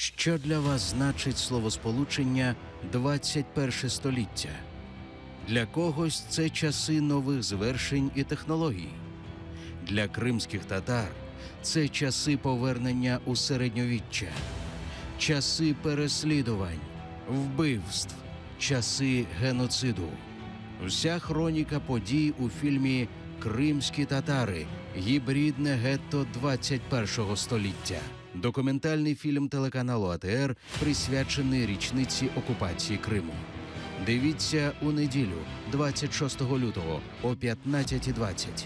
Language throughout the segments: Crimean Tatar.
Що для вас значить словосполучення «21 століття»? Для когось це часи нових звершень і технологій. Для кримських татар це часи повернення у середньовіччя, часи переслідувань, вбивств, часи геноциду. Вся хроніка подій у фільмі Кримські татари. Гібридне гетто 21 століття. Документальний фільм телеканалу АТР присвячений річниці окупації Криму. Дивіться у неділю, 26 лютого о 15.20.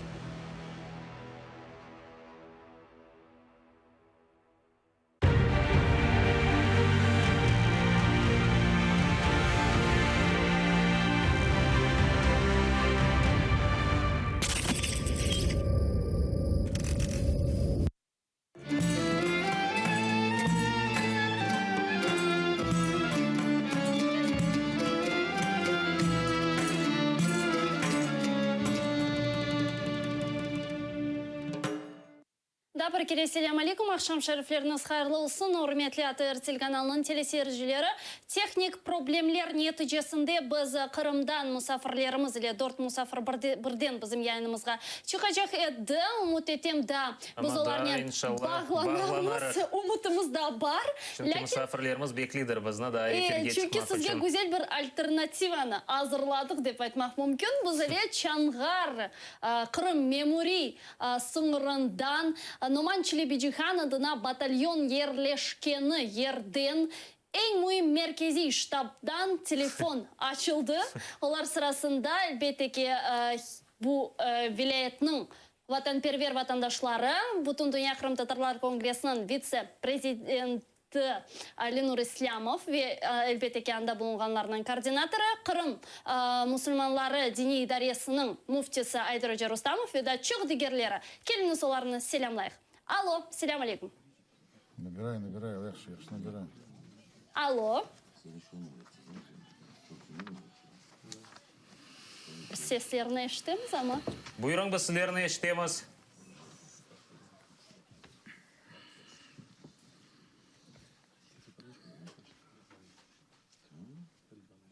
Daa bir kere selâm aleyküm, aqşam şerifleriñiz hayırlı olsun, ürmetli ATR telekanalınıñ teleseyircileri. Tehnik problemler neticesinde biz Qırımdan musafirlerimiz ile, dört musafir birden bizim yayınımızğa çıqacaq edi. Ümüt etem, daa biz Amma daa, olarnen inşallah, bağlanarmız, bağlanarıq. ümütimiz daa bar. Çünki Lâkin, musafirlerimiz bekliydir bizni daa efirge çünki çıqmaq sizge içün. güzel bir alternativanı azırladıq, dep aytmaq mümkün. Biz ile Çanğar Qırım memuriy Sıñırından Noman Çelebicihan adına batalyon yerleşkeni yerden, eñ müim merkeziy ştabdan telefon açıldı. Olar sırasında, elbette ki, bu vilâyetniñ vatanperver vatandaşları, Bütündünya qırımtatarlar kongressiniñ vitse-prezidenti Lenur İslâmov ve, elbette ki, anda bulunğanlarnıñ koordinatorı, Qırım musulmanları diniy idaresiniñ müftisi Ayder oca Rustamov ve daa çoq digerleri. Keliñiz, olarnı selâmlayıq. Alo, selâm aleyküm. Nabiray, nabiray, yahşı, yahşı, nabiray. Alo. Seslerini eşitemiz amma. Buyurıñ, biz sizlerni eşitemiz.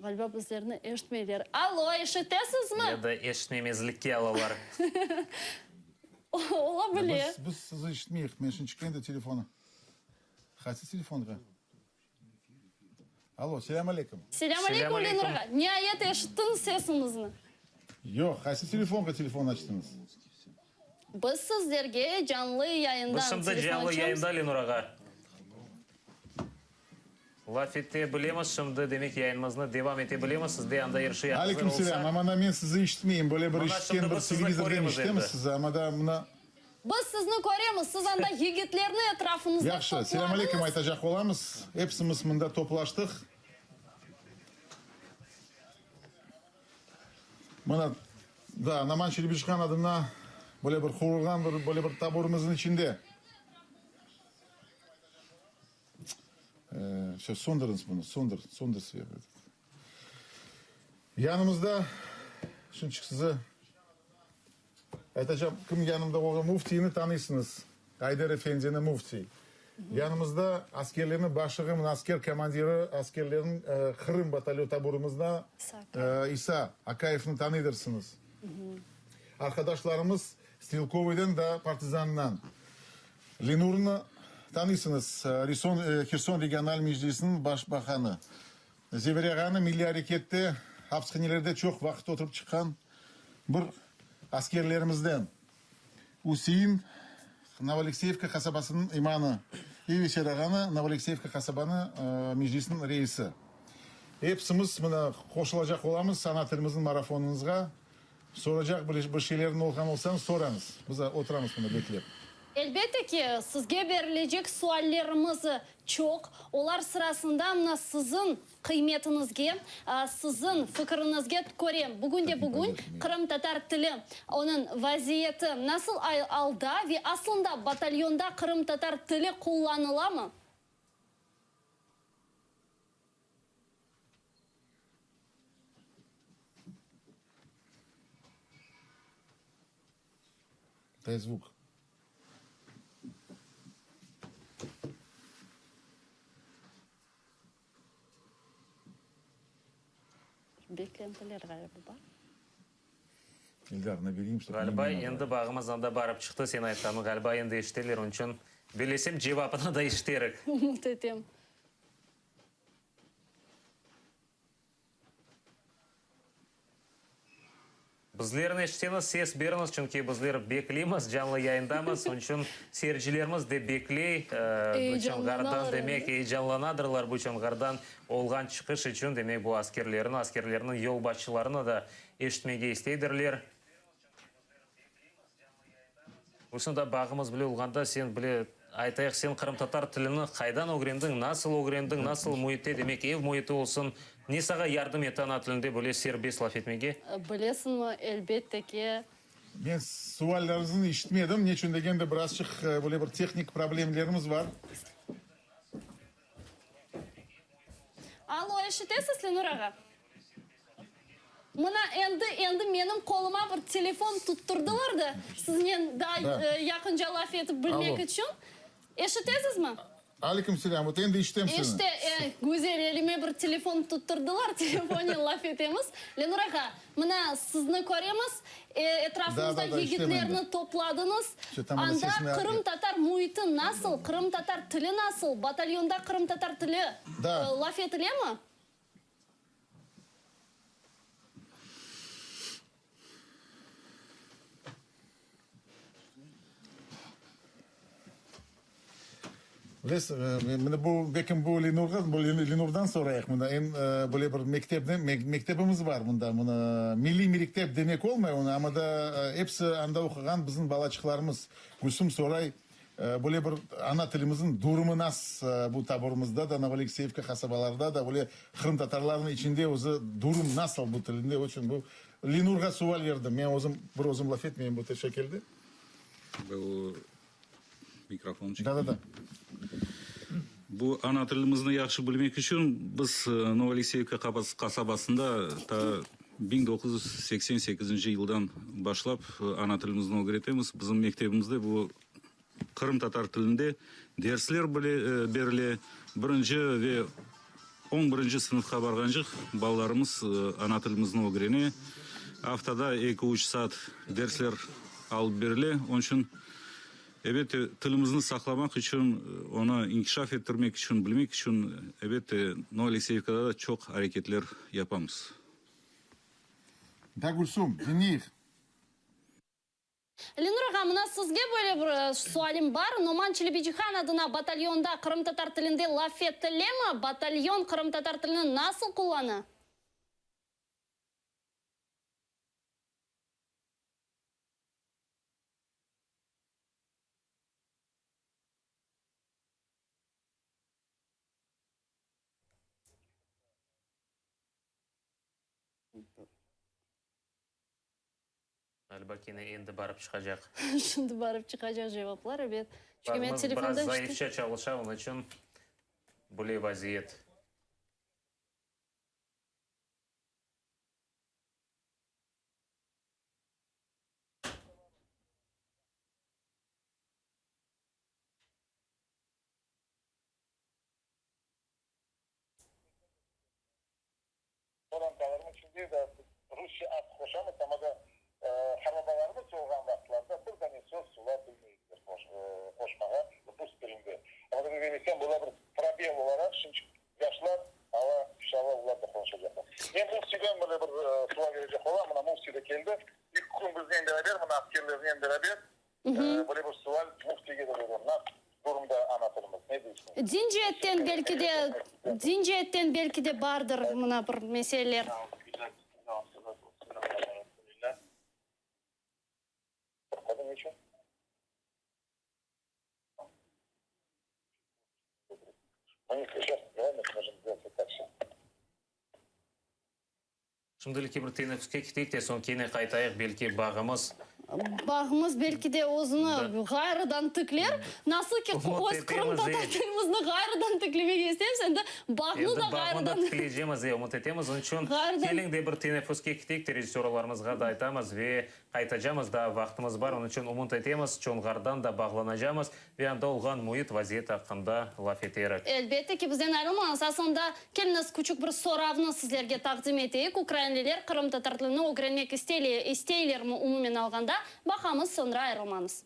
Ğaliba bizlerni eşitmeyler. Allo, eşitesizmi? Ya da eşitmemezlikke alalar. Ola bile. Biz, biz sizi eşitmeyik. Men şimdi çıqayım da telefonı. Qaysı telefonğa? Allo, selâm aleyküm. Selâm aleyküm, Lenur ağa. Niayet eşittim sesiñizni. Yoq, qaysı telefonğa telefon açtıñız? Biz sizlerge canlı yayından Biz şimdi telefon canlı açamız. yayında, Lenur ağa. Laf ete bilemiz şimdi, demek yayınımıznı devam ete bilemiz, sizde anda er şey hazır Aleyküm olsa. selâm, amma da men sizi eşitmeyim, böyle bir Mına eşitken şimdi bir biz sizni televizordan köremiz eşitemiz endi. sizi, amma da mına. Biz sizni köremiz, siz anda yigitlerni etrafıñızda Yahşı, selâm aleyküm topladıñız. aytacaq olamız, epsimiz mında toplaştıq. Mına, da, Noman Çelebicihan adına böyle bir qurulğan bir böyle bir taburımıznıñ içinde. Vse, söndüriniz bunı, söndür, söndür svet etot. Yanımızda, şimdiki size aytacağım, kim yanımda olğan, müftiyni tanıysıñız, Ayder efendini, müftiy. Yanımızda askerlerniñ başlığı, mına asker komandiri, askerlerniñ Qırım batalyon taburımızda İsa Akayevni tanıydırsıñız. Arqadaşlarımız Strelkovıyden da partizandan. Lenurnı tanıysıñız, Herson regional meclisiniñ baş baqanı. Zevri ağanı milliy arekette apishanelerde çoq vaqıt oturıp çıqqan bir askerlerimizden. Üsein, Novoalekseyevka qasabasınıñ imanı. Eveser ağanı, Novoalekseyevka qasabanı meclisiniñ reisi. Epsimiz mına qoşulacaq olamız sana tilimizniñ marafonıñızğa. Soracaq bir şeyleriñ olğan olsañız, sorañız. Biz oturamız mında beklep. Elbette ki, sizge berilecek suallerimiz çoq. Olar sırasında mına siziñ qıymetiñizge, siziñ fikiriñizge köre, bugün de bugün qırımtatar tili, onıñ vaziyeti nasıl alda ve aslında batalyonda qırımtatar tili qullanılamı? Дай zvuk. Seslendiler ğaliba. Eldar, naberi im, ştob Ğaliba, endi bağımız anda barıp çıqtı, sen aytqanıñ, ğaliba endi eşiteler, onıñ içün bellesem cevapını da eşiterik. Ümüt etem. Bizlerni eşitseñiz, ses beriñiz, çünki bizler bekleymiz, canlı yayındamız, onıñ içün seyircilerimiz de bekley, bu Çonğardan, demek, eyecanlanadırlar bu Çonğardan olğan çıqış içün, demek, bu askerlerni, askerlerniñ yolbaşçılarını da eşitmege isteydirler. Gülsüm, bağımız bile olğanda, sen bile, aytayıq, sen qırımtatar tilini qaydan ögrendiñ, nasıl ögrendiñ, nasıl müitte, demek, ev müiti olsun, ne saña yardım etti ana tilinde böyle serbest laf etmege? Bilesiñmi, elbette ki. Men sualleriñizni işitmedim, neçün degende, birazçıq böyle bir tehnik problemlerimiz bar. Allo, eşitesiz, Lenur ağa? Mına endi, endi menim qoluma bir telefon tuttırdılar da, siznen daa yaqınca laf etip bilmek içün. Eşitesizmi? Aleyküm selâm, vot endi işitem seni. İşte, güzel, elime bir telefon tuttırdılar, telefonen laf etemiz. Lenur ağa, mına sizni köremiz, etrafıñızda yigitlerni topladıñız. Anda qırımtatar müiti nasıl, qırımtatar tili nasıl, batalyonda qırımtatar tili laf etilemi? Bilesiz, mına bu, belkim bu Lenurğa, bu Lenurdan sorayıq mına, em böyle bir mektepni, mektebimiz bar mında, mına milliy mektep demek olmay onı, amma da episi anda oquğan bizim balaçıqlarımız. Gülsüm soray, Böyle bir ana tilimizniñ durumı nas bu taborımızda da, Novoalekseyevka qasabalarda da, böyle qırımtatarlarnıñ içinde özü durum nasıl bu tilinde, o içün bu Lenurğa sual berdim, men özüm bir özüm laf etmeyim bu şekilde. Bu mikrofon Da, da, da. Bu ana tilimizni yahşı bilmek içün biz Novoalekseyevka qasabasında ta 1988 yıldan başlap ana tilimizni ögretemiz. Bizim mektebimizde bu qırımtatar tilinde dersler bile berile. Birinci ve on birinci sınıfqa barğancıq balalarımız ana tilimizni ögrene. Aftada eki-üç saat dersler alıp berile. Onıñ içün, ebette, tilimizni saqlamaq içün, onı inkişaf ettirmek içün, bilmek içün, ebette, Novoalekseyevkada da çoq areketler yapamız. Da, Gülsüm, diñleyik. Lenur ağa, mına sizge böyle bir sualim bar, Noman Çelebicihan adına batalyonda qırımtatar tilinde laf etilemi? Batalyon qırımtatar tilini nasıl qullana? Ğaliba kene endi barıp çıqacaq. Şimdi barıp çıqacaq cevaplar, ebet. Çünki men Bağımız telefonda biraz işte. zayıfça çalışa, onıñ içün böyle vaziyet. Qorantalarımız içinde de rusça az qoşamız, amma da qarbabalarımız olğan vaqıtlarda bir dane söz olar bilmey ediler qoşmağa rus tilinde. Amma da bilsem, bular bir probel olaraq, şimdi yaşlar alâ, inşallah, olar da qonuşacaqlar. Men müftiden böyle bir sual berecek olam, mına müfti de keldi, ilk kün biznen beraber, mına askerlernen beraber, Böyle bir sual müftige de berem, nasıl durumda ana tilimiz, ne deysiñiz? Din ceetten belki de, din ceetten belki de bardır mına bir meseleler. Şimdilik bir teneffüske keteyik de, soñ kene qaytayıq, belki bağımız. Bağımız belki de özüni ğayrıdan tikler. Nasıl ki öz qırımtatar tilimizni ğayrıdan tiklemege isteymiz, endi bağnı da ğayrıdan. Endi bağnı da tikleycemiz, ümüt etemiz. Onıñ içün keliñ de bir teneffüske keteyik, rejissörlarımızğa da aytamız ve qaytacamız, daa vaqtımız bar, onıñ içün ümüt etemiz, Çonğardan da bağlanacamız. Ve anda olğan müit, vaziyet aqqında laf eterik. Elbette ki, bizden ayrılmañız. Aslında, keliñiz, küçük bir soravnı sizlerge taqdim eteyik, ukrainliler qırımtatar tilini ögrenmek isteylermi, umumen alğanda? Baqamız, soñra ayrılmañız.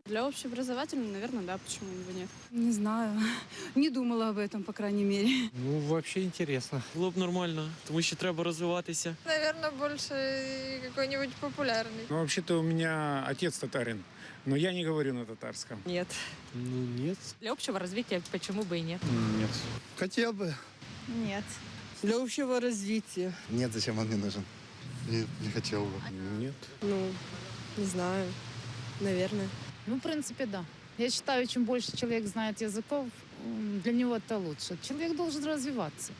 Для общеобразовательной, наверное, да, почему бы нет. Не знаю, не думала об этом, по крайней мере. Ну, вообще интересно. Було б нормально, тому що треба розвиватися. Наверное, больше какой-нибудь популярный. Ну, вообще-то у меня отец татарин, но я не говорю на татарском. Нет. Ну, нет. Для общего развития почему бы и нет? Нет. Хотел бы. Нет. Для общего развития. Нет, зачем он мне нужен? Нет, не хотел бы. Нет. Ну, не знаю. Наверное. Ну, в принципе, да. Я считаю, чем больше человек знает языков, для него это лучше. Человек должен развиваться.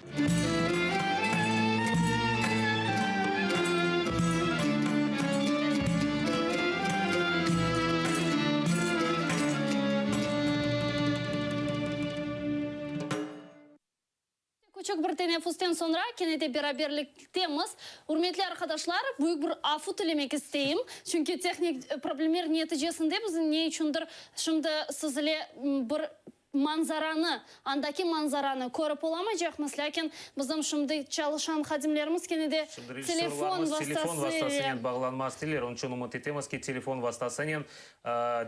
Küçük bir teneffüsten soñra kene de beraberliktemiz. Ürmetli arqadaşlar, büyük bir afu tilemek isteyim, çünki tehnik problemler neticesinde biz ne içündir şimdi siz ile bir manzaranı, andaki manzaranı körip olamaycaqmız, lâkin bizim şimdi çalışan hadimlerimiz kene de Şimdi telefon rejissörlarımız telefon vastasıyle. vastasınen bağlanmaq isteyler, onıñ içün ümüt etemiz ki, telefon vastasınen,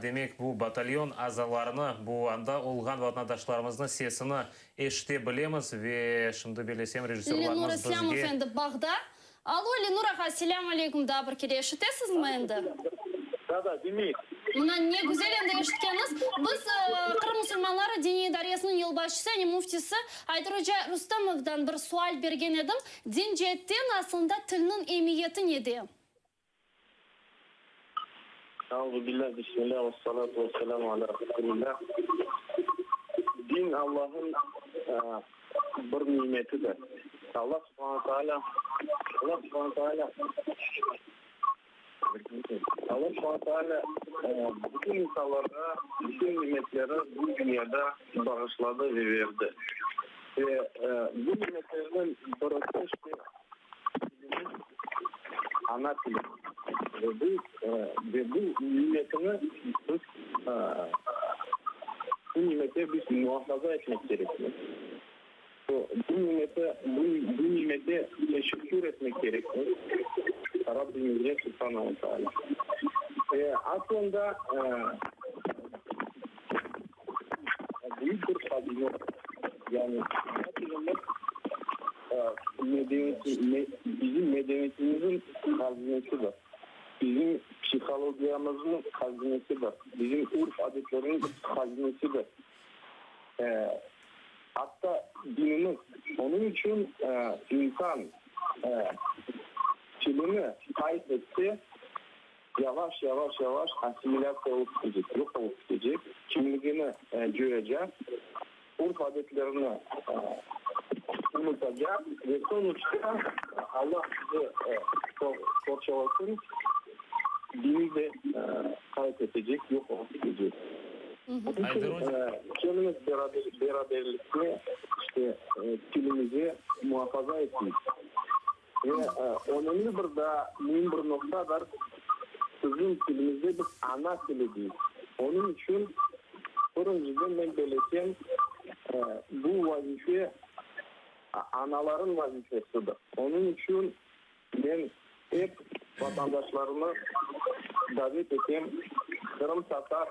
demek, bu batalyon azalarını, bu anda olğan vatandaşlarımıznıñ sesini Eşite bilemiz ve şimdi bellesem Lenur rejissörlarımız İslâmov bizge. endi bağda. Alo, Lenur ağa, selâm aleyküm, daa bir kere eşitesizmi endi? Da, da, diñleyim. Mına ne güzel endi eşitkeniz. Biz Qırım musulmanları diniy idaresiniñ yolbaşçısı, yani müftisi Ayder oca Rustamovdan bir sual bergen edim, din ceetten aslında tilniñ emiyeti nede? Auzubillah, bismillah, vessalatu vesselamu ala Resulillah. Din Allah'ın bir nimetidir. Allah subhana taala, Allah subhana taala, Allah subhana taala bütün insanlarğa bütün nimetleri bu dünyada bağışladı ve verdi. Ve bu nimetlerniñ birisi işte Tilimiz, ana tilimiz. Ve bu, ve bu nimetini biz, bu nimete biz muafaza etmek kerekmiz. Bu nimeti, bu, bu nimete teşekkür etmek kerekmiz Rabbimizge, Subhana ve Teala. Ve aslında, büyük bir hazine, yani ana tilimiz, Bizim medeniyetimizin hazinesidir. Bizim psihologiyamıznıñ hazinesidir. Bizim urf-adetlerniñ hazinesidir. Atta dinimiz. Onıñ içün insan tilini qayd etse, yavaş-yavaş-yavaş assimilâtsiya olıp ketecek, yoq olıp ketecek, kimligini coyacaq. Urf-adetlerini unutacaq ve soñuçta, Allah bizi qorçalasın, dini de qayıp etecek, yoq olıp ketecek. Onıñ içün keliniz beraberlikte işte tilimizi muafaza eteyik. Ve önemli bir daa müim bir noqta bar, bizim tilimizde biz ana tili deyik. Onıñ içün, birinciden, men belesem, bu vazife anaların vazifesidir. Onıñ içün men ep vatandaşlarnı davet etem, qırımtatar,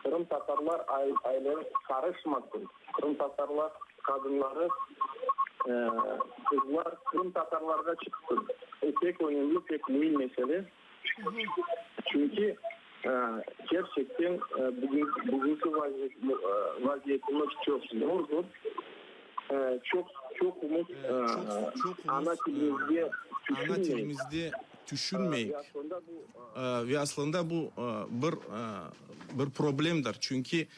qırımtatarlar aileler qarışmasın, qırımtatarlar Qadınları, qızlar qırımtatarlarğa çıqsın. Bu pek önemli, pek müim mesele. Çünki kerçekten bugünki vaziyetimiz çoq zordur. Çoq, çoqumız ana tilimizge tüşünmeymiz. tüşünmeyik. Ve aslında bu bir bir problemdir, çünki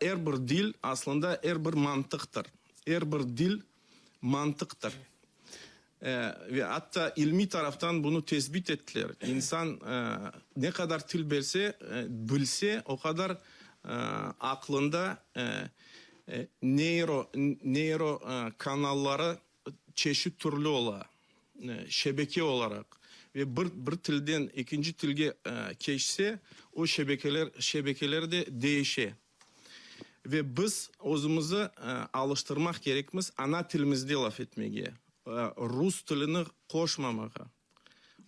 er bir dil aslında er bir mantıqtır. Er bir dil mantıqtır. Ve atta ilmiy taraftan bunı tesbit ettiler, insan ne qadar til belse, bilse, o qadar aqlında neyro, neyro kanalları çeşit türlü ola, şebeke olaraq. Ve bir, bir tilden ekinci tilge keçse, o şebekeler, şebekeler de değişe. Ve biz özümizi alıştırmaq kerekmiz ana tilimizde laf etmege, rus tilini qoşmamağa.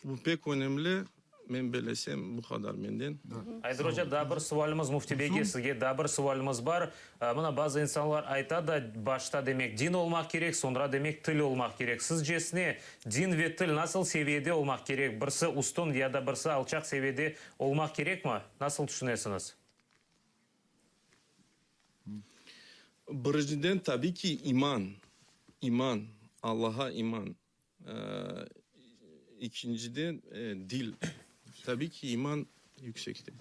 Bu pek önemli, men belesem, bu qadar menden. Ayder oca, daa bir sualimiz, Müfti beyge, sizge daa bir sualimiz bar. Mına, bazı insanlar ayta da, başta, demek, din olmaq kerek, soñra, demek, til olmaq kerek. Sizcesine, din ve til nasıl seviyede olmaq kerek? Birisi üstün ya da birisi alçaq seviyede olmaq kerekmi? Nasıl tüşünesiñiz? Birinciden, tabiy ki, iman, iman, Allağa iman. Ekinciden, dil. Tabiy ki, iman yüksekte.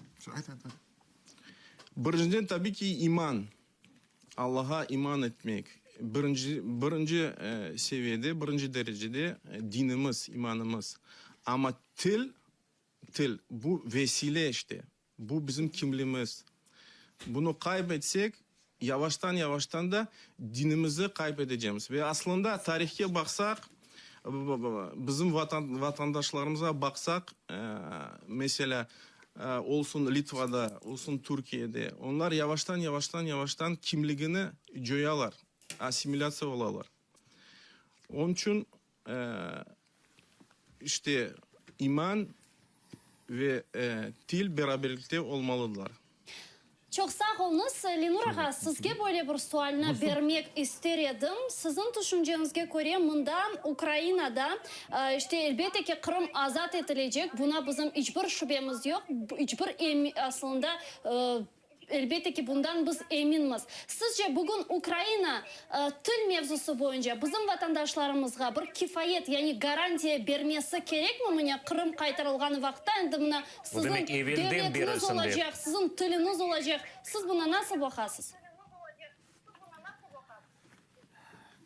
Birinciden, tabiy ki, iman, Allağa iman etmek. Birinci, birinci seviyede, birinci derecede dinimiz, imanımız. Amma til, til, bu vesile işte. Bu bizim kimlimiz. Bunı qayb etsek, yavaştan-yavaştan da dinimizi qayb edecemiz. Ve aslında tarihke baqsaq, bizim vatandaşlarımızğa baqsaq, meselâ, olsun Litvada, olsun Türkiyede, onlar yavaştan-yavaştan-yavaştan kimligini coyalar, assimilâtsiya olalar. Onıñ içün İşte, iman ve til beraberlikte olmalıdırlar. Çoq sağ oluñız. Lenur ağa, sizge böyle bir sualni bermek ister edim. Siziñ tüşünceñizge köre, mında, Ukrainada, işte, elbette ki, Qırım azat etilecek, buna bizim iç bir şübemiz yoq, iç bir, aslında, Elbette ki, bundan biz eminmiz. Sizce, bugün Ukraina til mevzusı boyunca bizim vatandaşlarımızğa bir kifayet, yani garantiya bermesi kerekmi? Mına Qırım qaytarılğanı vaqıtta endi mına siziñ devletiñiz olacaq, siziñ tiliñiz olacaq. Siz buna nasıl baqasız?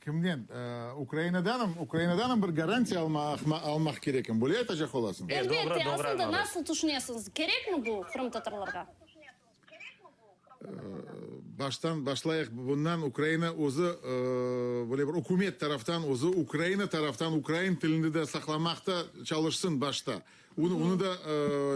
Kimden? Ukrainadanım? Ukrainadanım bir garantiya almaq kerekim? Böyle aytacaq olasıñ? Elbette, aslında nasıl tüşünesiñiz, kerekmi bu qırımtatarlarğa? Baştan başlayıq bundan, Ukraina özü böyle bir ükümet taraftan, özü Ukraina taraftan ukrain tilini de saqlamaqta çalışsın başta. Onı da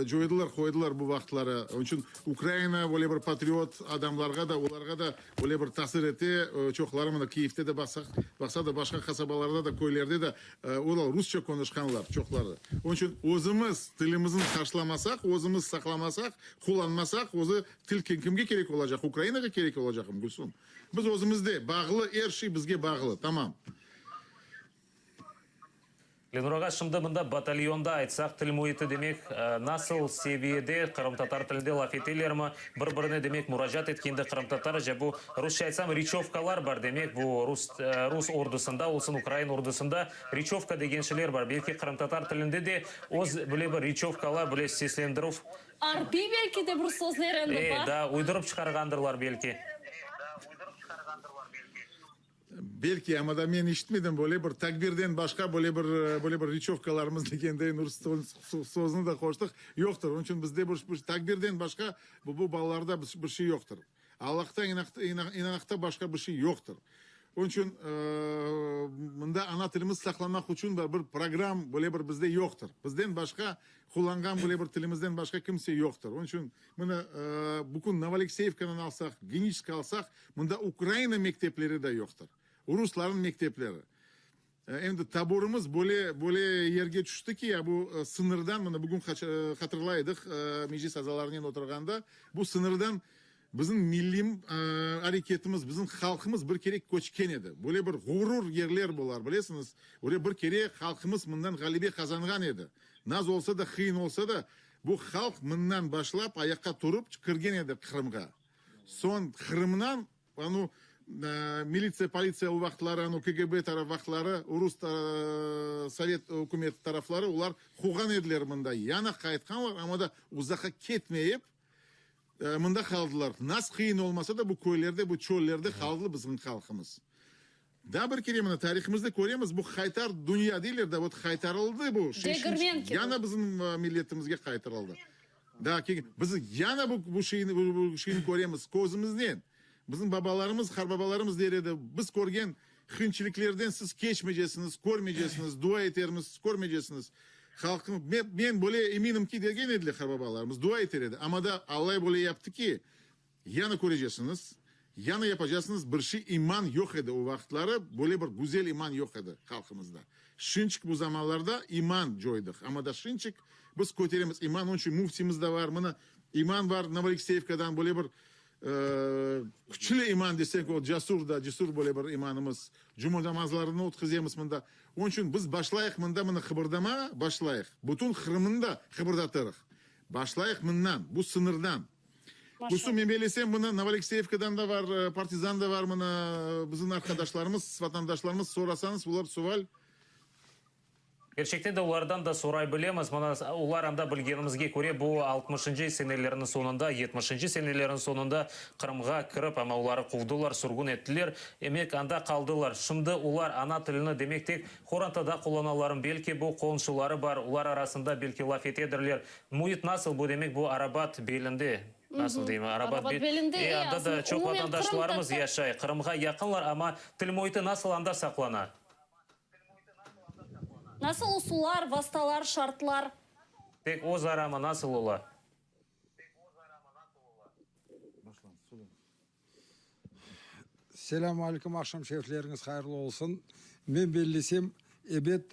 coydılar, qoydılar bu vaqıtları. Onıñ içün Ukraina böyle bir patriot adamlarğa da, olarğa da böyle bir tasir ete. Çoqları mına Kiyevde de baqsaq, baqsa da, başqa qasabalarda da, köylerde de olar rusça konuşqanlar, çoqları. Onıñ içün özümiz tilimizni taşlamasaq, özümiz saqlamasaq, qullanmasaq, özü til kimge kerek olacaq? Ukrainağa kerek olacaqmı, Gülsum? Biz özümizde bağlı, er şey bizge bağlı, tamam. Lenur ağa, şimdi mında batalyonda aytsaq, til müiti demek, nasıl seviyede, qırımtatar tilinde laf etelermi, bir-birine demek muracaat etkende qırımtatarca, bu rusça aytsam riçovkalar bar demek, bu rus rus ordusında olsun, ukrain ordusında riçovka degen şeyler bar, belki qırımtatar tilinde de öz böyle bir riçovkalar, böyle seslendirüv. Arbiy belki de bir sözler endi bar. E, da, uydurıp çıqarğandırlar belki. Belki, amma da men işitmedim böyle bir takbirden başqa böyle bir, böyle bir riçovkalarımız degenday Nur sözüni de qoştıq, yoqtır. Onıñ içün bizde bir takbirden başqa bu bu balalarda bir şey yoqtır. Allahta inanaqta başqa bir şey yoqtır. Onıñ içün mında ana tilimiz saqlamaq içün bir program böyle bir bizde yoqtır. Bizden başqa qullanğan böyle bir tilimizden başqa kimse yoqtır. Onıñ içün Mına, bugün Novoalekseyevkanı alsaq, Geniçesk alsaq, mında Ukraina mektepleri de yoqtır. Ruslarnıñ mektepleri. Endi taborımız böyle, böyle yerge tüşti ki, ya bu sıñırdan, mına bugün hatırlaydıq, meclis azalarınen oturğanda, bu sıñırdan bizim milliy areketimiz, bizim halqımız bir kere köçken edi. Böyle bir ğurur yerler bular, bilesiñiz. Böyle bir kere halqımız mından ğalebe qazanğan edi. Naz olsa da, qıyın olsa da, Bu halq mından başlap ayaqqa turıp kirgen edi Qırımğa. Soñ Qırımdan, anu. Militsiya, politsiya o vaqıtları, ano KGB taraf vaqıtları, rus sovet ükümeti tarafları, olar quğan ediler mında. Yana qaytqanlar, amma da uzaqqa ketmeyip, mında qaldılar. Nas qıyın olmasa da, bu köylerde, bu çöllerde qaldı bizim halqımız. Daa bir kere mına tarihimizde köremiz, bu qaytar dünya deyler da, vot qaytarıldı bu şey, Degirmen kibi. yana bizim milletimizge qaytarıldı. Daa ki, biz yana bu bu şeyni bu şeyni köremiz közümiznen. Bizim babalarımız, qarbabalarımız der edi, biz körgen qıyınçılıqlerden siz keçmeycesiñiz, körmeycesiñiz, dua etermiz, siz körmeycesiñiz. Halqım, men, men böyle eminim ki, degen ediler qarbabalarımız, dua eter edi. Amma da Alla böyle yaptı ki, Yanı körecesiñiz, yanı yapacasıñız, bir şey iman yoq edi o vaqıtları, böyle bir güzel iman yoq edi halqımızda. Şinçik bu zamanlarda iman coydıq, amma da şinçik biz köteremiz iman, onıñ içün müftimiz de var, mına iman var Novoalekseyevkadan böyle bir küçlü iman desek, o casur da, cesur böyle bir imanımız, cuma namazlarını ötkizemiz mında. Onıñ içün biz başlayıq mında mına qıbırdama başlayıq, bütün Qırımnı da qıbırdatırıq. Başlayıq mından, bu sıñırdan. Gülsüm, men bellesem, mına Novoalekseyevkadan da var, Partizan da var, mına bizim arqadaşlarımız, vatandaşlarımız, sorasañız, olar sual. Kerçekten de olardan da soray bilemiz. Mına olar anda bilgenimizge köre, bu altmışıncı senelerniñ soñunda, yetmişinci senelerniñ soñunda Qırımğa kirip, amma oları quvdılar, sürgün ettiler. Emek, anda qaldılar. Şimdi olar ana tilini, demek, tek qorantada qullanalarım. Belki bu qonşuları bar, olar arasında belki laf etedirler. Müit nasıl bu, demek, bu Arabat belinde, nasıl deyim, Arabat Arabat belinde, e, e, anda da aslında, çoq umumen vatandaşlarımız qırımtatar. yaşay, Qırımğa yaqınlar, amma til müiti nasıl anda saqlana? Nasıl usullar, vastalar, şartlar? Tek öz aramı nasıl ola? Selâm aleyküm, aqşam şerifleriñiz hayırlı olsun. Men bellesem, ebet,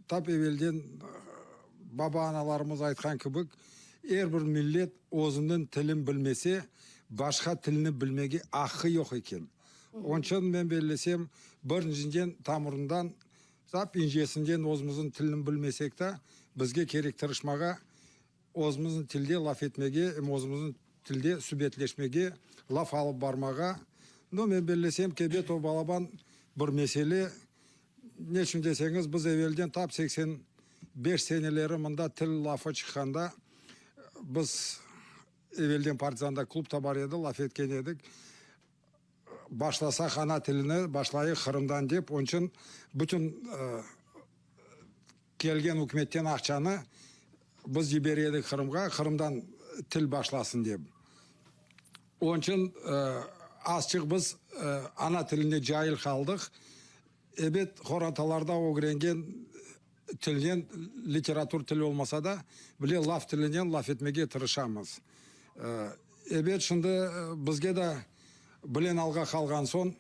tap evelden baba-analarımız aytqan kibi, er bir millet özüniñ tilin bilmese, başqa tilni bilmege aqqı yoq eken. Onıçün men bellesem, birinciden tamırından, tap incesinden özümizniñ tilni bilmesek de, bizge kerek tırışmağa, Özümizniñ tilde laf etmege, em özümizniñ tilde subetleşmege, laf alıp barmağa. No, men bellesem ki, ebet, o balaban bir mesele. Neçün deseñiz, biz evelden tap 85 seneleri mında til lafı çıqqanda, biz evelden Partizanda klub da bar edi, laf etken edik. Başlasaq ana tilini, başlayıq Qırımdan dep, onıçün bütün Kelgen ükümetten aqçanı biz yibere edik Qırımğa, Qırımdan til başlasın dep. Onıñ içün azçıq biz ana tilinde cail qaldıq. Ebet, qorantalarda ögrengen tilnen, literatur tili olmasa da, bile laf tilinen laf etmege tırışamız. Ebet, şimdi bizge de bilen alğa qalğan soñ,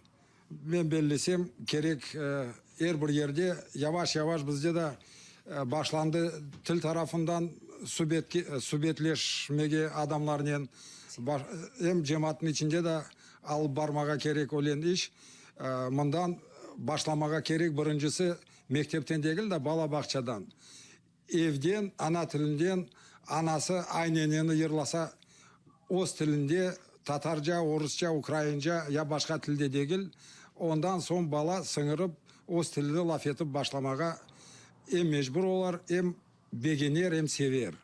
Men bellesem, kerek er bir yerde yavaş-yavaş bizde de başlandı til tarafından subetke, subetleşmege adamlarnen, em cemaatnıñ içinde de alıp barmağa kerek ölen iş. Mından başlamağa kerek, birincisi, mektepten degil de, bala bağçadan. Evden, ana tilinden, anası ayneneni yırlasa, öz tilinde, tatarca, orusça, ukrainca ya başqa tilde degil, ondan soñ bala siñirip, öz tilini laf etip başlamağa em mecbur olar, em begener, em sever.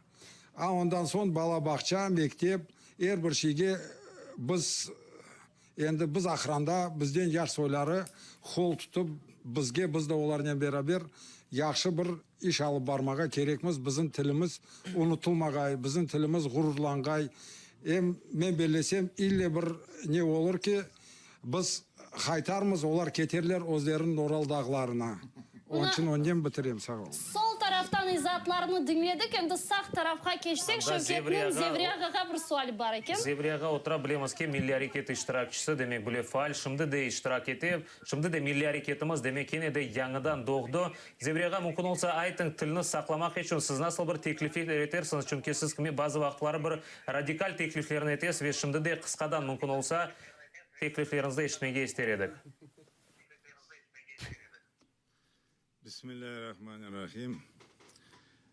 A ondan soñ bala bağça, mektep, er bir şeyge biz Endi biz aqranda bizden yaş soyları qol tutıp, bizge, biz de olarnen beraber yahşı bir iş alıp barmağa kerekmiz, bizim tilimiz unutılmağay, bizim tilimiz ğururlanğay. Em men bellesem, ille bir ne olur ki, biz qaytarmız, olar keterler özleriniñ Oral dağlarına. Onıñ içün onnen bitirem, sağ olun. Sol taraftan izaatlarnı diñledik, endi sağ tarafqa keçsek, Anda Şevketniñ Zevri Zevri ağa, ağağa bir suali bar eken. Zevri ağa otura, bilemiz ki, milliy areket iştirakçisi, demek, bile faal, şimdi de iştirak ete, şimdi de milliy areketimiz, demek, kene de yañıdan doğdı. Zevri ağa, mümkün olsa, aytıñ, tilni saqlamaq içün siz nasıl bir teklifler etersiñiz, çünki siz kimi bazı vaqıtları bir radikal tekliflerni etesiz ve şimdi de qısqadan, mümkün olsa, teklifleriñizni eşitmege ister edik. Bismillahirrahmanirrahim.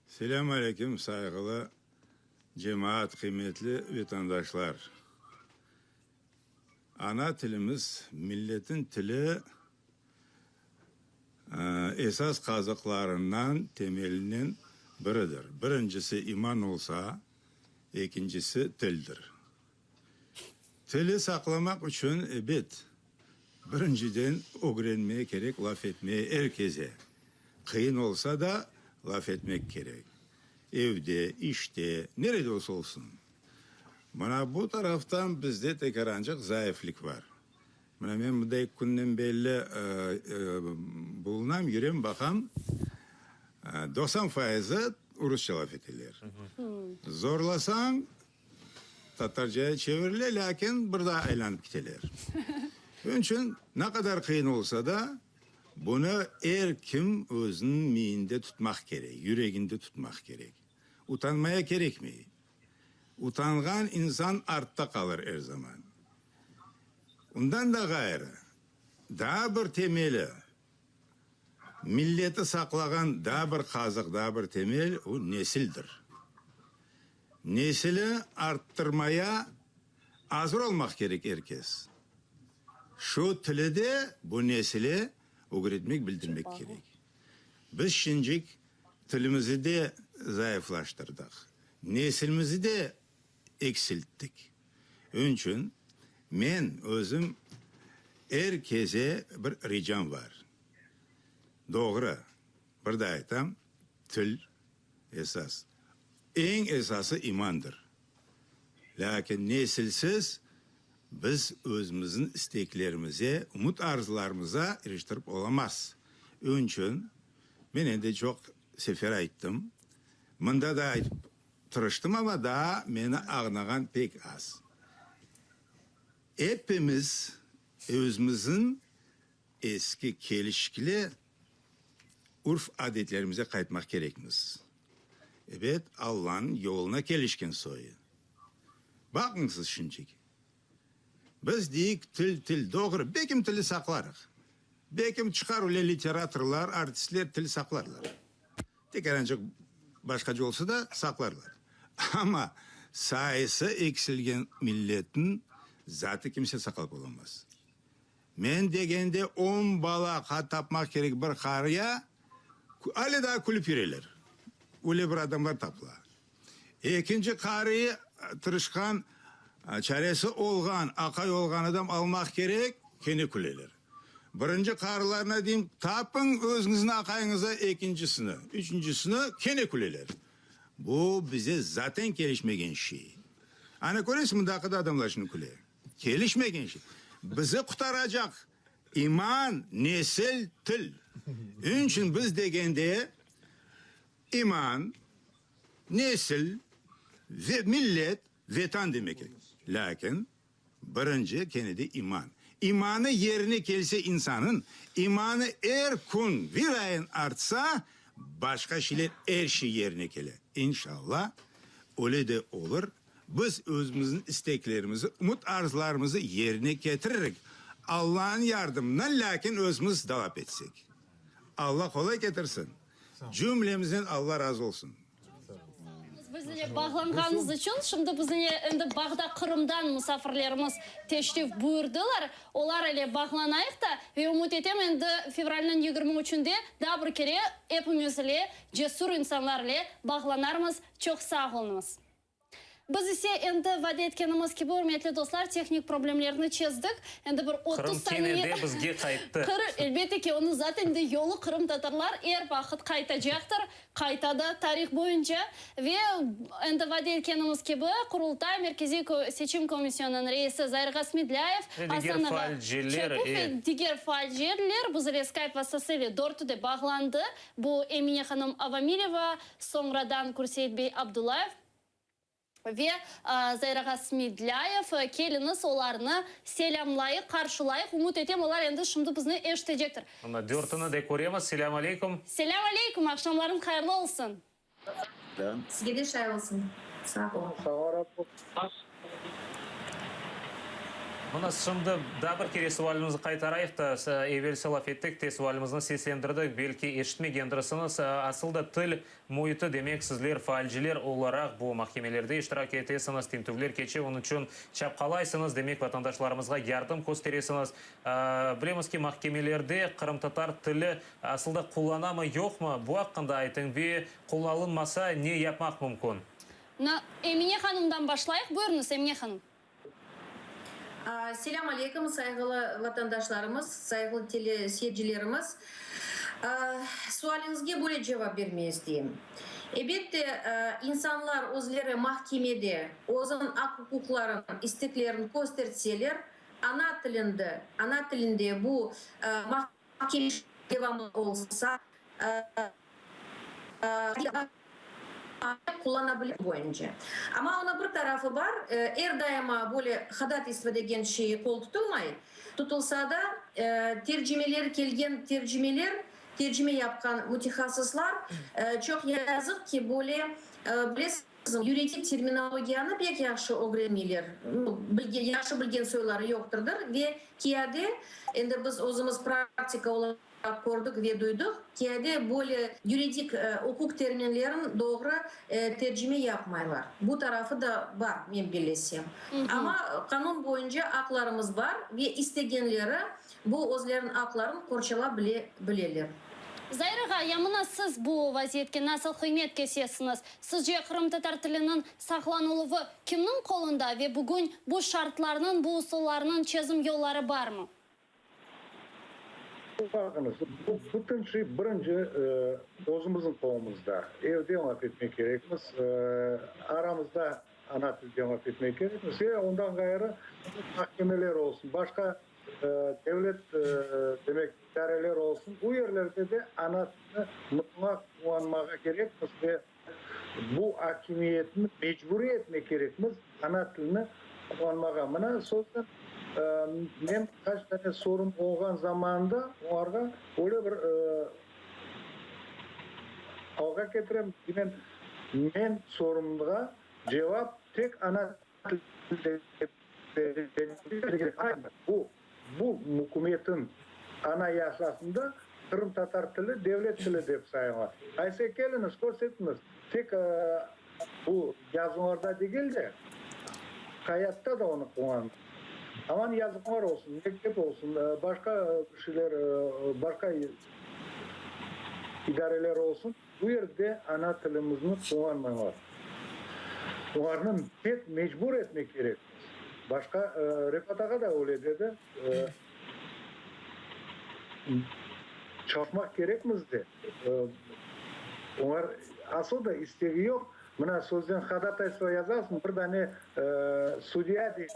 Selâm aleyküm, sayğılı cemaat, qıymetli vetandaşlar. Ana tilimiz, milletin tili esas qazıqlarından, temelinen biridir. Birincisi iman olsa, ekincisi tildir. Tili saqlamaq içün, ebet, birinciden ögrenmeye kerek laf etmeye er keze. Qıyın olsa da, laf etmek kerek. Evde, işte, nerede olsa olsun. Mına bu taraftan bizde tekerancıq zayıflik bar. Mına men mında eki künden belli bulunam, yürem, baqam, 90 fayızı rusça laf eteler. Zorlasañ, tatarcaya çevirile, lâkin bir daa aylanıp kiteler. Onıñ içün ne qadar qıyın olsa da, bunı er kim özüniñ miyinde tutmaq kerek, yüreginde tutmaq kerek. Utanmaya kerekmey. Utanğan insan artta qalır er zaman. Ondan da ğayrı, daa bir temeli, milleti saqlağan daa bir qazıq, daa bir temel, o nesildir. Nesili arttırmaya azır olmaq kerek er kes. Şu tili de bu nesile ögretmek, bildirmek kerek. Biz şincik tilimizi de zayıflaştırdıq, nesilimizi de eksilttik. Onıçün men özüm er keze bir ricam bar. Doğru, bir daa aytam, til esas. Eñ esası imandır. Lâkin nesilsiz biz özümizniñ isteklerimize, ümüt-arzularımıza iriştirip olamaz. Onıçün men endi çoq sefer ayttım, mında da aytıp tırıştım, amma daa meni añlağan pek az. Epimiz özümizniñ eski kelişikli urf-adetlerimize qaytmaq kerekmiz. Ebet, Allanıñ yoluna kelişken soyu. Baqıñ siz şimcik. Biz deyik, til, til. Doğru, bekim tili saqlarıq. Bekim çıqar öyle literatorlar, artistler til saqlarlar. Tekârancıq başqaca olsa da, saqlarlar. Amma sayısı eksilgen milletniñ zatı kimse saqlap olamaz. Men degende on bala tapmaq kerek bir qarıya, ale daa külip yüreler. Öyle bir adamlar tapıla. Ekinci qarıyı tırışqan, çaresi olğan, aqay olğan adam almaq kerek, kene küleler. Birinci qarılarına deyim, tapıñ özüñizniñ aqayıñıza ekincisini, üçüncisini, kene küleler. Bu bize zaten kelişmegen şey. Ana köresiñ, mındaki da adamlar şimdi küle. Kelişmegen şey. Bizi qutaracaq iman, nesil, til. Onıñ içün biz degende iman, nesil ve millet, Vetan demek kerek. Lâkin birinci kene de iman. İmanı yerine kelse insanıñ, imanı er kün virayın artsa, başqa şeyler, er şey yerine kele. İnşallah, öyle de olur. Biz özümizniñ isteklerimizi, ümüt-arzularımızı yerine ketiririk, Allanıñ yardımınen, lâkin özümiz talap etsek. Alla qolay ketirsin. Cümlemizden Alla razı olsun. Bizimle bağlanğanıñız içün. Şimdi bizimle endi bağda Qırımdan musafirlerimiz teşrif buyurdılar. Olar ile bağlanayıq da ve ümüt etem endi fevralniñ 23-ünde daa bir kere epimiz ile, cesür insanlar ile bağlanarmız. Çoq sağ oluñız. Biz ise endi vade etkenimiz kibi, ürmetli dostlar, tehnik problemlerni çezdik. Endi bir 30 Qırım saniye. kene de bizge qayttı. Qırım, elbette ki, onıñ zaten de yolu qırımtatarlar er vaqıt qaytacaqtır, qayta da tarih boyunca. Ve endi vade etkenimiz kibi, Qurultay Merkeziy seçim komisyonınıñ reisi Zair Smedlâyev, Ve diger Asan ağa faalciler, Çapuh e. ve diger faalciler biz ile Skype vastası ile dörtü de bağlandı. Bu Emine hanım Avamileva, soñradan Kürseyit bey Abdullayev ve Zair ağa Smedlâyev. Keliñiz, olarnı selâmlayıq, qarşılayıq. Ümüt etem, olar endi şimdi bizni eşitecektir. Mına dörtüni de köremiz. Selâm aleyküm. Selâm aleyküm, aqşamlarıñ hayırlı olsun. Sizge de şay olsun. Sağ oluñ. Mına şimdi daa bir kere sualimizni qaytarayıq da, evelsi laf ettik te, sualimizni seslendirdik, belki eşitmegendirsiñiz. Asıl da til müiti, demek, sizler faalciler olaraq bu mahkemelerde iştirak etesiñiz, tintüvler keçe, onıñ içün çapqalaysıñız, demek, vatandaşlarımızğa yardım kösteresiñiz. Bilemiz ki, mahkemelerde qırımtatar tili asıl da qullanamı, yoqmı, bu aqqında aytıñ ve qullanılmasa ne yapmaq mümkün? Emine hanımdan başlayıq. Buyurıñız, Emine hanım. Selâm aleyküm, sayğılı vatandaşlarımız, sayğılı tele seyircilerimiz. Sualiñizge böyle cevap bermeye isteyim. Ebette, insanlar özleri mahkemede özüniñ aq-uquqların, isteklerin köstertseler, ana tilinde, ana tilinde bu mahkeme devamlı olsa, Qullana bile boyunca. Amma onıñ bir tarafı bar, er daima böyle hodataystvo degen şey qol tutulmay. Tutulsa da, tercimeler, kelgen tercimeler, tercime yapqan mütehassıslar, çoq yazıq ki, böyle, bilesiñizmi, yuridik terminologiyanı pek yahşı ögrenmeyler, yahşı bilgen soyları yoqtırdır ve kiyade, endi biz özümiz praktika olaraq, Kördik ve duydıq, kiyade böyle yuridik, uquq terminlerin doğru tercime yapmaylar. Bu tarafı da bar, men bellesem. Amma qanun boyunca aqlarımız bar ve istegenleri bu özleriniñ aqların qorçalap bile bileler. Zair ağa, ya mına siz bu vaziyetke nasıl qıymet kesesiñiz? Sizce qırımtatar tiliniñ saqlanıluvı kimniñ qolunda ve bugün bu şartlarnıñ, bu usullarnıñ çezim yolları barmı? Baqıñız, bu bütün şey birinci özümizniñ qolumızda. Evde laf etmek kerekmiz, aramızda ana tilde laf etmek kerekmiz ve ondan ğayrı mahkemeler olsun, başqa devlet, demek, idareler olsun, bu yerlerde de ana tilni mıtlaq qullanmağa kerekmiz ve bu akimiyetni mecburiy etmek kerekmiz ana tilni qullanmağa. Mına söznen men qaç dane sorun olğan zamanında olarğa öyle bir alğa ketirem ki, men men sorunğa cevap tek ana tilde Bu, bu mükümetin Anayasasında qırımtatar tili devlet tili dep sayıla. Aysa keliñiz, körsetiñiz, tek bu yazılarda degil de, hayatta da onı qullanıñız. Aman yazıqlar olsun, mektep olsun, başqa bir şeyler, başqa idareler olsun, Bu yerde ana tilimizni qullanmaylar. Olarnı pek mecbur etmek kerekmiz. Başqa, Refat ağa da öyle dedi, çalışmaq kerekmiz de, olar asıl da istegi yoq. Mına sözden hodataystvo yazasıñ, bir dane sudya dey,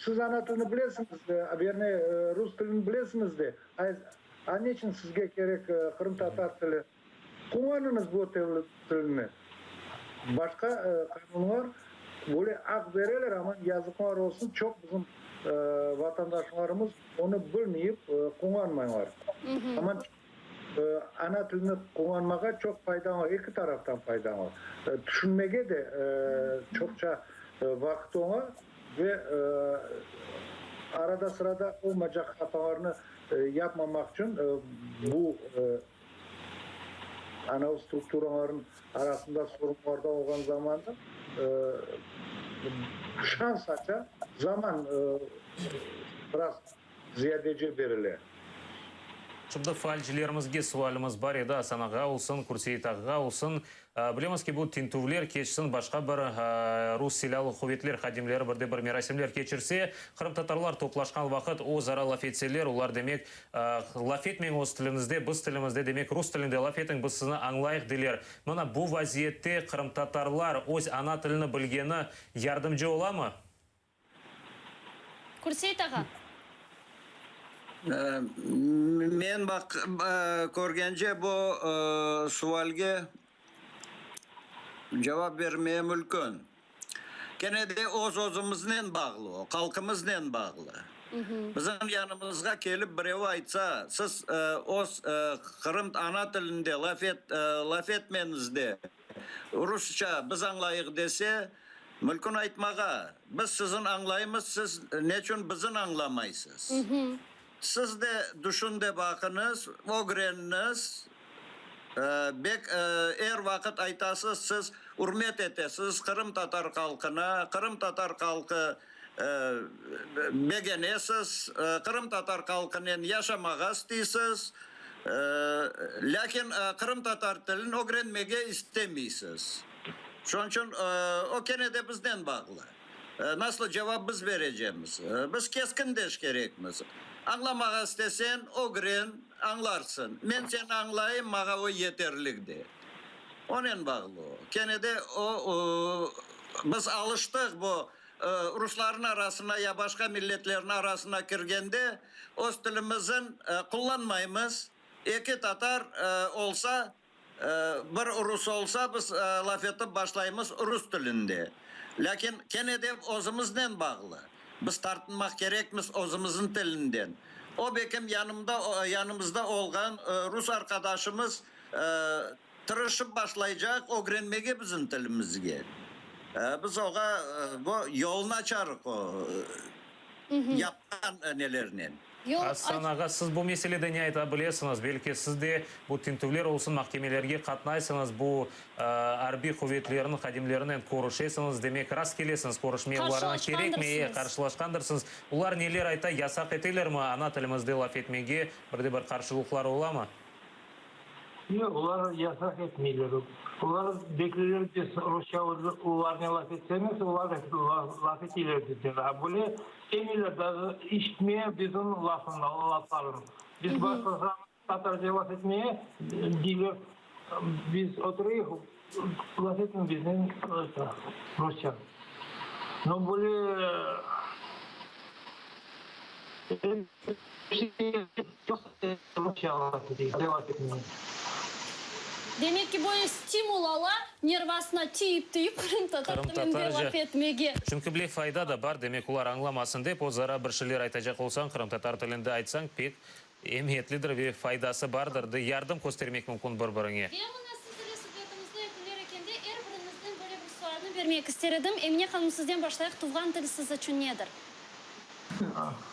siz ana tilini bilesiñiz, verne rus tilini bilesiñiz de, A neçün sizge kerek qırımtatar tili? Qullanıñız bu tilni. Başqa qanunlar böyle aq bereler, amma yazıqlar olsun, çoq bizim vatandaşlarımız onı bilmeyip qullanmaylar. Amma ana tilini qullanmağa çoq faydalı, eki taraftan faydalı. Tüşünmege de çoqça vaqıt ola ve arada-sırada olmaycaq hatalarnı Yapmamaq içün bu anav strukturalarnıñ arasında sorunlarda olğan zamanda şans aça, zaman biraz ziyadece berile. Şimdi faalcilerimizge sualimiz bar edi, Asan ağa olsun, Kürseyit ağa olsun. Bilemiz ki, bu tintüvler keçsin, başqa bir rus silâlı quvetler hadimleri bir de bir merasimler keçirse, qırımtatarlar toplaşqan vaqıt özara laf etseler, olar demek, laf etmeñ öz tiliñizde, biz tilimizde, demek, rus tilinde laf etiñ, biz sizni añlayıq, deyler. Mına bu vaziyette qırımtatarlar öz ana tilini bilgeni yardımcı olamı? Kürseyit ağa. Men baq, körgence bu sualge cevap bermeye mülkün. Kene de öz-özümiznen bağlı o, halqımıznen bağlı. Bizim yanımızğa kelip birevi aytsa, siz öz qırım ana tilinde laf et, laf etmeñiz de, rusça biz añlayıq dese,. Mülkün aytmağa, biz sizin añlaymız, siz neçün bizin añlamaysız? Siz de düşün de baqıñız, ögreniñiz. Bek er vaqıt aytasız, siz ürmet etesiz qırımtatar halqına, qırımtatar halqı begenesiz, qırımtatar halqınen yaşamağa isteysiz, lâkin qırımtatar tilin ögrenmege istemeysiz. Şonıñ içün o kene de biznen bağlı. Nasıl cevap biz berecemiz? Biz keskin deş kerekmiz. Añlamağa istesen, ögren, añlarsıñ. Men seni añlayım, maña o yeterlik de. Onen bağlı o. Kene de o, biz alıştıq bu ruslarnıñ arasına ya başqa milletlerniñ arasına kirgende, öz tilimizin qullanmaymız. Eki tatar olsa, Bir rus olsa, biz laf etip başlaymız rus tilinde. Lâkin kene de özümiznen bağlı. Biz tartınmaq kerekmiz özümizniñ tilinden. O bekim yanımda, yanımızda olğan rus arqadaşımız tırışıp başlaycaq ögrenmege bizim tilimizge. Biz oğa bu yolnı açarıq o yapqan nelernen. Asan ağa, siz bu meselede ne ayta bilesiñiz? Belki siz de bu tintüvler olsun, mahkemelerge qatnaysıñız, bu arbiy quvetlerniñ hadimlerinen körüşesiñiz, demek, rast kelesiñiz körüşmege, olarnı kerekmi? E, qarşılaşqandırsıñız. Olar neler ayta, yasaq etelermi ana tilimizde laf etmege, bir de bir qarşılıqlar olamı? Yoq, olar yasaq etmeyler. Olar bekleyler biz rusça olarnen laf etsemiz, olar laf eteyler biznen. A böyle istemeyler даже işitmeye bizim lafını, laflarını. Biz başlasamız tatarca laf etmeye, deyler, biz oturayıq, laf etme biznen rusça. No böyle Demek ki, böyle stimul ala, nervasına tiyip-tiyip qırımtatar tilinde laf etmege. Çünki bile fayda da bar, demek olar añlamasın dep, özara bir şeyler aytacaq olsañ, qırımtatar tilinde aytsañ, pek emiyetlidir ve faydası bardır, de yardım köstermek mümkün bir-biriñe. Ve mına siz ile subetimizni yekünler ekende, er biriñizden böyle bir sualni bermek ister edim. Emine hanım, sizden başlayıq, tuvğan til siz içün nedir?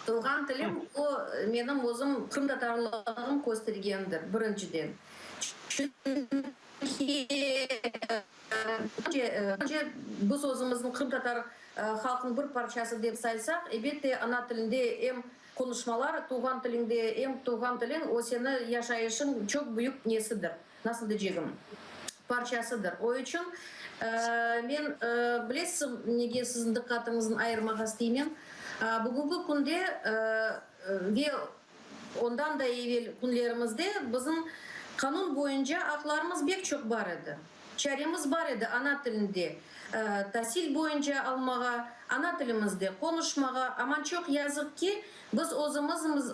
Tuvğan tilim, o, menim özüm qırımtatarlığım köstergendir, birinciden. Çünki önce biz özümizni qırımtatar halqınıñ bir parçası dep saysaq, elbette, ana tilinde em qonuşmalar, tuvğan tiliñde em tuvğan tiliñ, o seni yaşayışıñ çoq büyük nesidir, nasıl deycegim, parçasıdır. O içün men, bilesiz, nege siziñ diqqatıñıznı ayırmağa isteymen? Bugünki künde ve ondan da evel künlerimizde bizim qanun boyunca aqlarımız bek çoq bar edi. Çaremiz bar edi ana tilinde tasil boyunca almağa, ana tilimizde qonuşmağa, aman çoq yazıq ki, biz özümizmiz,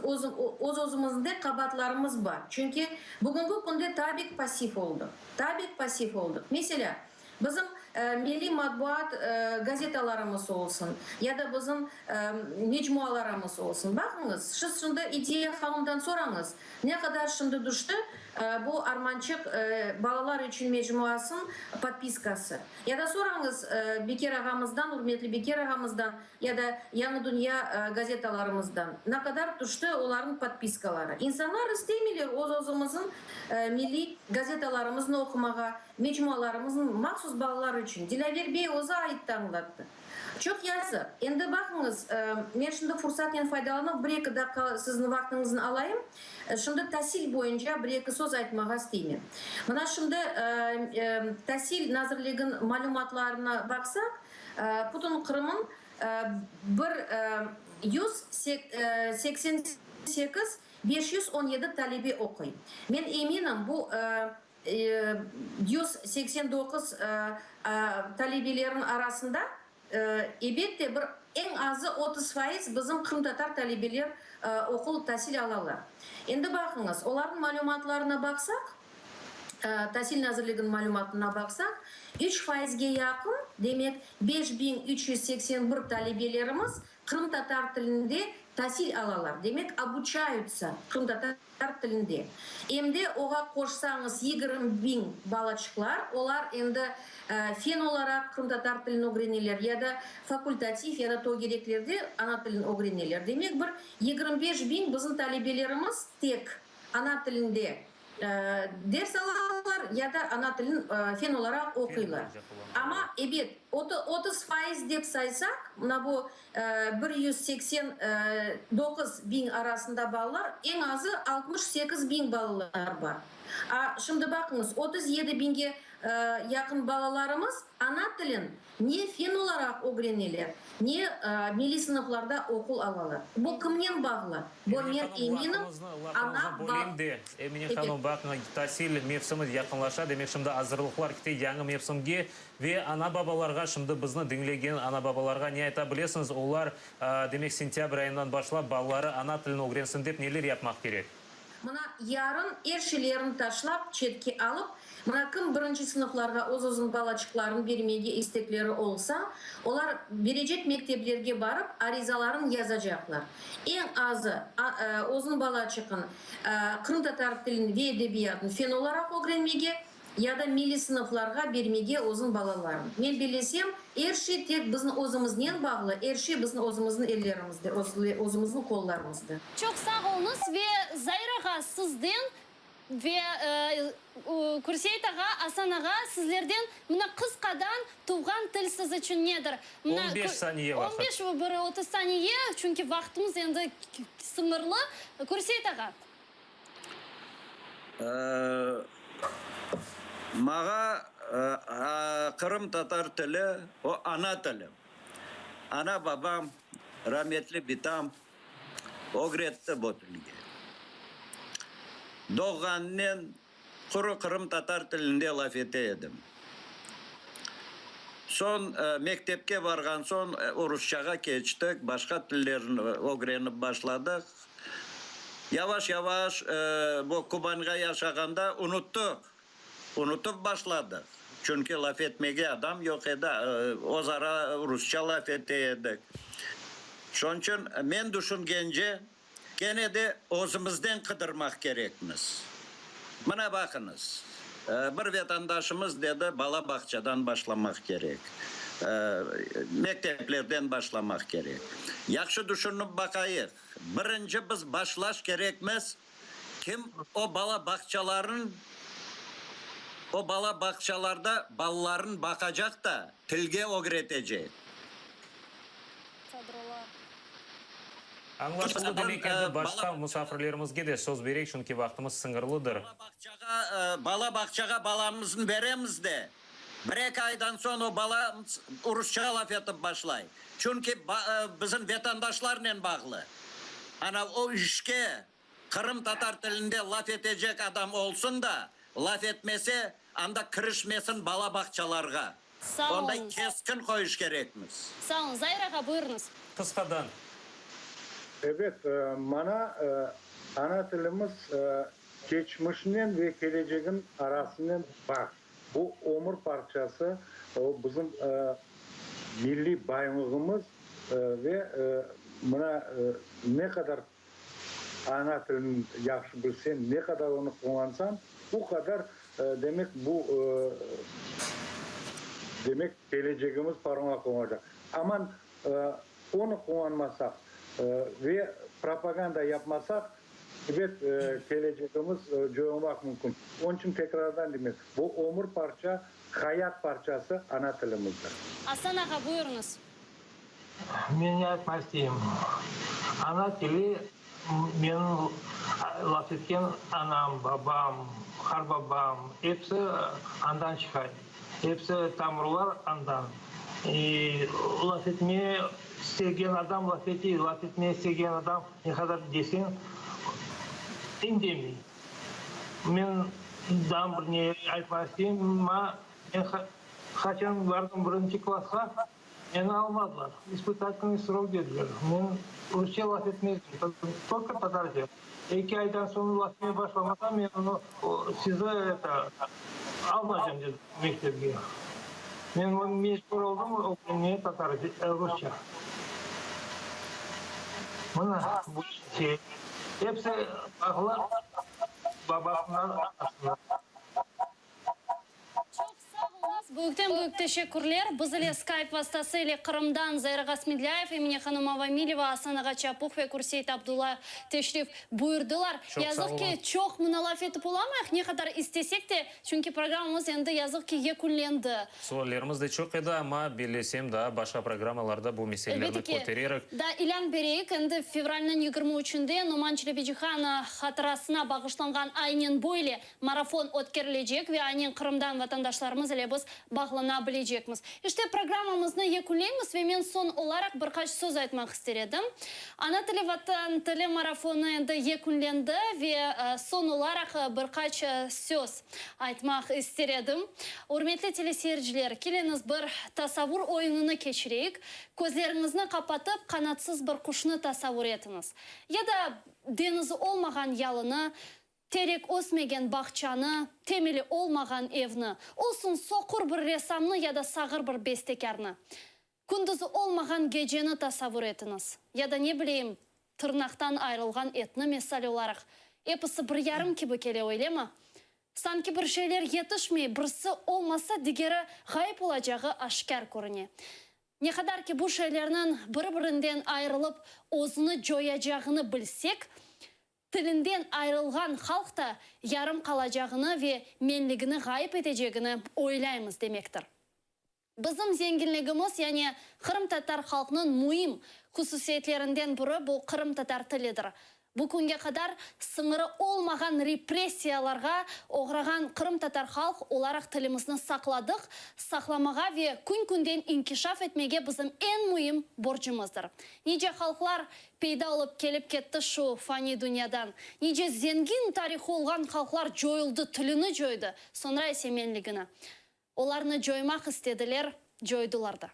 öz özümizde qabaatlarımız bar. Çünki bugünki künde tabik passiv oldıq, tabik passiv oldıq. Meselâ, bizim milliy matbuat gazetalarımız olsun ya da bizim mecmualarımız olsun, baqıñız, siz şimdi İdiya hanımdan sorañız, ne qadar şimdi tüşti bu Armançıq balalar içün mecmuasınıñ podpiskası. Ya da sorañız Bekir ağamızdan, ürmetli Bekir ağamızdan, ya da Yañı dünya gazetalarımızdan, ne qadar tüşti olarnıñ podpiskaları. İnsanlar istemeyler öz-özümizniñ milliy gazetalarımıznı oqumağa, mecmualarımıznı, mahsus balalar içün. Dilâver bey özü ayttı, añlattı. Çoq yazıq. Endi baqıñız, men şimdi fursatnen faydalanıp, bir-eki daqqa siziñ vaqtıñıznı alayım. Şimdi tasil boyunca bir-eki söz aytmağa isteymen. Mına şimdi Tasil nazirliginiñ malümatlarına baqsaq, bütün Qırımıñ bir 188 517 talebe oquy. Men eminim, bu 189 talebelerniñ arasında, ebette, bir eñ azı 30% bizim qırımtatar talebeler oqul, tasil alalar. Endi baqıñız, olarnıñ malümatlarına baqsaq, Tasil nazirliginiñ malümatına baqsaq, üç faizge yaqın. Demek, 5381 talebelerimiz qırımtatar tilinde tasil alalar, demek, obuçayutsa qırımtatar tilinde. Em de oğa qoşsañız 20 biñ balaçıqlar, olar endi fen olaraq qırımtatar tilini ögreneler ya da fakultativ ya da tögereklerde ana tilini ögreneler. Demek, bir 25 biñ bizim talebelerimiz tek ana tilinde ders alalar ya da ana tilin fen olaraq oquylar. Amma, ebet, 30% dep saysaq, mına bu 189 biñ arasında balalar, eñ azı 68 biñ balalar bar. A, şimdi baqıñız, 37 biñge yaqın balalarımız ana tilin Ne fen olaraq ögreneler, ne milliy sınıflarda oqul alalar. Bu kimnen bağlı? Bu, Emine men hanım, eminim, lafıñıznı, ana, lafıñıznı ba. böleyim de, Emine Ebet. hanım, baqıñız, tasil mevsimi yaqınlaşa, demek şimdi azırlıqlar kete yañı mevsimge ve ana-babalarğa, şimdi bizni diñlegen ana-babalarğa ne ayta bilesiñiz, olar, demek, sentâbr ayından başlap balaları ana tilini ögrensin dep neler yapmaq kerek? Mına yarın er şeylerini taşlap, çetke alıp, mına kim birinci sınıflarğa öz-özüniñ balaçıqlarını bermege istekleri olsa, olar berecek mekteplerge barıp, arizalarını yazacaqlar. Eñ azı, özüniñ balaçıqın qırımtatar tilini ve edebiyatını fen olaraq ögrenmege, ya da milliy sınıflarğa bermege özüñ balaların. Men bellesem, er şey tek bizim özümiznen bağlı, er şey bizim özümizniñ ellerimizde, özümizniñ qollarımızda. Çoq sağ oluñız ve Zair ağa sizden ve Kürseit ağa, Asan ağa sizlerden mına qısqadan tuvğan til siz içün nedir? Mına 15 saniye vaqıt. 15 bir 30 saniye, çünki vaqtımız endi sıñırlı. Kürseit ağa. Mağa qırımtatar tili, o ana tilim. Ana-babam, rametli bitam ögretti bu tilge. Doğğanınen quru qırımtatar tilinde laf ete edim. Soñ mektepke barğan soñ urusçağa keçtik, başqa tillerni ögrenip başladıq. Yavaş-yavaş bu Kubanğa yaşağanda unuttıq, unutıp başladıq. Çünki laf etmege adam yoq edi, öz ara rusça laf ete edik. Şonıñ içün men düşüngence, kene de özümizden qıdırmaq kerekmiz. Mına baqıñız, bir vetandaşımız dedi, bala bağçadan başlamaq kerek, mekteplerden başlamaq kerek. Yahşı düşünip baqayıq. Birinci biz başlaş kerekmiz, kim o bala bağçaların, o bala bağçalarda balaların baqacaq da, tilge ögretecek. Kadrolar. Añlaşıldı, demek endi başqa musafirlerimizge de söz bereyik, çünki vaqtımız sıñırlıdır. Bala bağçağa balamıznı beremiz de, Bir-eki aydan soñ o bala rusça laf etip başlay. Çünki bizim vetandaşlarnen bağlı. Ana, o işke qırımtatar tilinde laf etecek adam olsun da, laf etmese, anda kirişmesin bala bağçalarğa. Sağ Onday oluñız. keskin qoyuş kerekmiz. Sağ oluñız. Zair ağa, buyurıñız. Qısqadan. Ebet, mana ana tilimiz keçmişnen ve kelecegin arasınen bağ. Bu ömür parçası, o bizim milliy baylığımız ve mına ne qadar ana tilini yahşı bilseñ, ne qadar onı qullansañ, o qadar demek bu demek kelecegimiz parlaq olacaq. Aman onı qullanmasaq ve propaganda yapmasaq, Ebet, kelecegimiz coyulmaq mümkün. Onıñ içün tekrardan deymen, bu ömür parça, hayat parçası ana tilimizdir. Asan ağa, buyurıñız. Men ne aytmaq isteyim? Ana tili menim laf etken anam, babam, qarbabam, episi andan çıqa. Episi tamırlar andan. Laf etmeye istegen adam laf ete, laf etmeye istegen adam ne qadar deseñ, indemey. Men daa bir ne aytmaq isteyim, ma, men qaçan bardım birinci klassqa, meni almadılar. İspıtatelnıy srok dediler. Men rusça laf etmezdim, tolko tatarca. Eki aydan soñ laf etmeye başlamasam, men onı, sizi, eto, almaycam, dedim mektepke. Men mecbur oldım ögrenmeye tatar, rusça. Mına bu şey. Episi bağlı babasından, anasından. Çoq sağ oluñız, büyükten-büyük teşekkürler. Biz ile Skype vastası ile Qırımdan Zair ağa Smedlâyev, Emine hanım Avamileva, Asan ağa Çapuh ve Kürseit Abdullayev teşrif buyurdılar. Çoq sağ Yazıq ki, oluñ. çoq mına laf etip olamayıq, ne qadar istesek de, çünki programmamız endi, yazıq ki, yekünlendi. Suallerimiz de çoq edi, amma, bellesem, daa başqa programmalarda bu meselelerni Elbette ki, kötererek. daa ilân bereyik, endi fevralniñ 23-nde Noman Çelebicihan hatırasına bağışlanğan aynen böyle Marafon ötkerilecek ve aynen Qırımdan vatandaşlarımız ile biz bağlana bilecekmiz. İşte, programmamıznı yekünleymiz ve men soñ olaraq bir qaç söz aytmaq ister edim. Ana tili, Vatan tili marafonı endi yekünlendi ve soñ olaraq bir qaç söz aytmaq ister edim. Ürmetli teleseyirciler, keliñiz bir tasavvur oyunını keçireyik. Közleriñizni qapatıp, qanatsız bir quşnı tasavvur etiñiz. Ya da deñizi olmağan yalını, Terek ösmegen bağçanı, temeli olmağan evni, olsun soqur bir ressamnı ya da sağır bir bestekârnı. Kündüzi olmağan geceni tasavvur etiñiz. Ya da ne bileyim, tırnaqtan ayırılğan etni mesal olaraq. Episi bir yarım kibi kele, öylemi? Sanki bir şeyler yetişmey, birisi olmasa, digeri ğayıp olacağı aşkâr körüne. Ne qadar ki bu şeylerniñ bir-birinden ayırılıp özüni coyacağını bilsek, Tilinden ayırılğan halq da yarım qalacağını ve menligini ğayıp etecegini oylaymız demektir. Bizim zenginligimiz, yani qırımtatar halqnıñ müim hususiyetlerinden biri bu qırımtatar tilidir. Bu künge qadar sıñırı olmağan repressiyalarğa oğrağan qırımtatar halq olaraq tilimizni saqladıq, saqlamağa ve kün-künden inkişaf etmege bizim eñ müim borcumızdır. Nice halqlar Peyda olıp kelip ketti şu fani dünyadan. Nice zengin tarihı olğan halqlar coyuldı, tilini coydı, soñra ise menligini. Olarnı coymaq istediler, coydular da.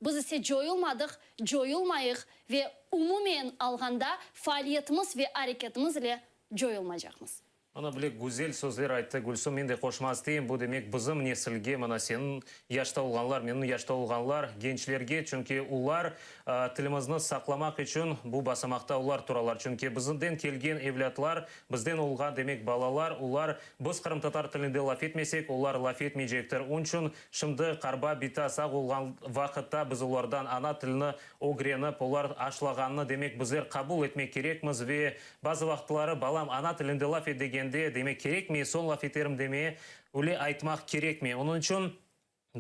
Biz ise coyulmadıq, coyulmayıq ve umumen alğanda faaliyetimiz ve areketimiz ile coyulmaycaqmız. Mına bile güzel sözler ayttı Gülsüm, men de qoşmaq isteyim, bu demek bizim nesilge, mına seniñ yaşta olğanlar, menim yaşta olğanlar, gençlerge, çünki olar tilimizni saqlamaq içün bu basamaqta olar turalar, çünki bizden kelgen evlâtlar, bizden olğan demek balalar, olar biz qırımtatar tilinde laf etmesek, olar laf etmeycektir, onçün şimdi qarba bita sağ olğan vaqıtta biz olardan ana tilini ögrenip, olar aşlağanını demek bizler qabul etmek kerekmiz ve Bazı vaqıtları balam ana tilinde laf et degende, demek kerekmi, soñ laf eterim demeye, öyle aytmaq kerekmi? Onıñ içün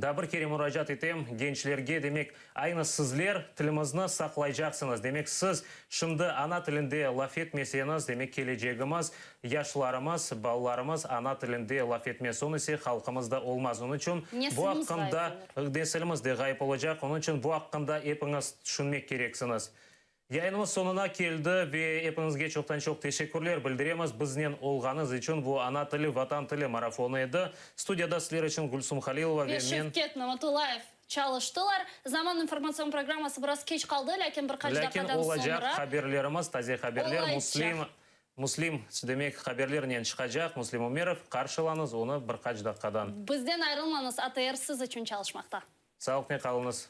daa bir kere muracaat etem gençlerge, demek, aynı sizler tilimizni saqlaycaqsıñız. Demek, siz şimdi ana tilinde laf etmeseñiz, demek, kelecegimiz, yaşlarımız, balalarımız ana tilinde laf etmez, soñ ise halqımız da olmaz. Onıñ içün bu Nesilimiz ğayıp aqqında, olur. nesilimiz de ğayıp olacaq. Onıñ içün bu aqqında epiñiz tüşünmek kereksiñiz. Yayınımız soñuna keldi ve epiñizge çoqtan-çoq teşekkürler bildiremiz biznen olğanıñız içün. Bu Ana tili, Vatan tili marafonı edi. Studiyada sizler içün Gülsum Halilova Ve ve men. Şevket Namatullayev çalıştılar. Zaman informatsion programması biraz keç qaldı, lâkin bir qaç Lâkin daqiqadan olacaq soñra haberlerimiz, taze haberler, olacaq. Müslim, Müslim, demek, haberlernen çıqacaq. Müslim Ümerov, qarşılañız onı bir qaç daqiqadan. Bizden ayrılmañız, ATR siz içün çalışmaqta. Sağlıqnen qalıñız.